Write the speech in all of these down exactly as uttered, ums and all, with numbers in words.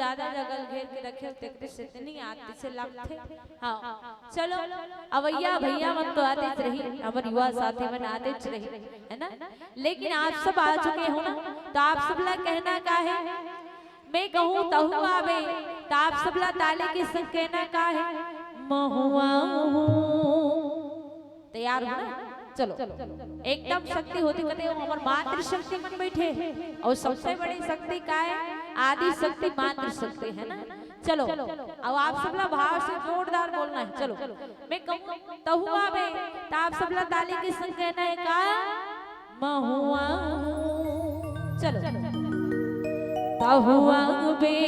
ज्यादा जगह घेर के रखे हो, तेकरे से नहीं आते से लगथे। हाँ, चलो, अवैया भैया मन तो आते रही, हमर युवा साथी मन आते रही, है ना? लेकिन आप सब आ चुके हो ना, तो आप सब ला कहना का है? मैं कहूँ तहु आबे, तो आप सब ला ताली के संग कहना का है? महु आहूँ। तैयार हो ना? चलो, एकदम शक्ति होती कते हो, हमर मातृ शक्ति मन बैठे हे। और सबसे बड़ी शक्ति का है? आदि शक्ति, मातृ शक्ति, है ना? चलो, अब आप सब ला भाव से जोरदार बोलना है। चलो, मैं कहूँ तहु आबे, तो आप सब ला ताली के संग कहना है का? महु आहूँ। चलो, तहु आबे,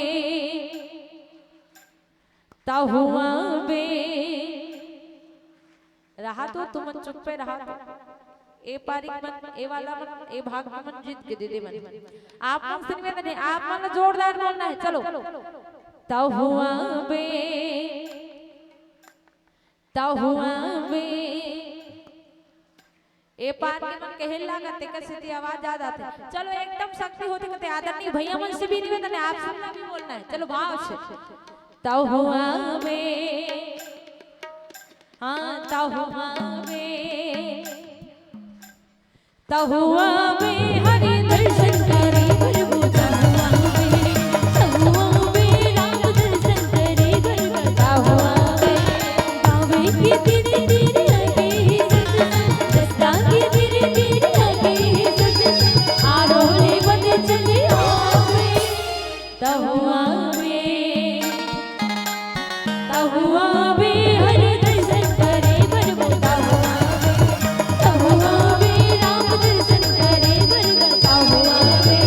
तहु आबे। रहा तो तुमन चुप्पे रहा तो। ए पारी मन, ए वाला मन, ए भाग के मन जीत गे दीदी मन। आप मन से निवेदन है, आप मन ला जोरदार बोलना है। चलो, तहु आबे, तहु आबे। ए पार के मन कहे लागत, तेकर सेती आवाज आ जाथे। चलो, एकदम शक्ति होती कते, आदरणीय भैया मन से भी निवेदन है, आप सब ला भी बोलना है। चलो, भाव से। तहु आबे, हाँ, तहु आबे, तहु आबे हरि दर्शन करे बर, तहु आबे, तहु आबे राम दर्शन करे बर, तहु आबे। गावे के तीर तीर लगे हे सतसंग, जसदा के तीर तीर लगे हे सतसंग, आरोले बन चले आवे। तहु आबे, तहु आबे हरि दर्शन करे बर, तहु आबे, तहु आबे राम दर्शन करे बर, तहु आबे,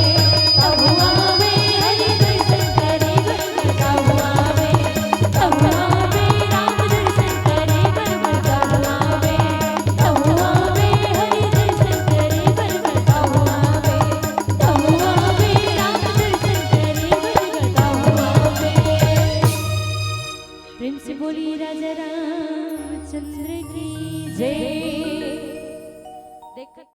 तहु आबे हरि दर्शन करे बर, तहु आबे, तहु आबे राम दर्शन करे बर, तहु आबे, तहु आबे हरि दर्शन करे बर, तहु आबे, तहु आबे राम दर्शन करे बर, तहु आबे। प्रेम से बोलिए राजा रामचंद्र की जय। देख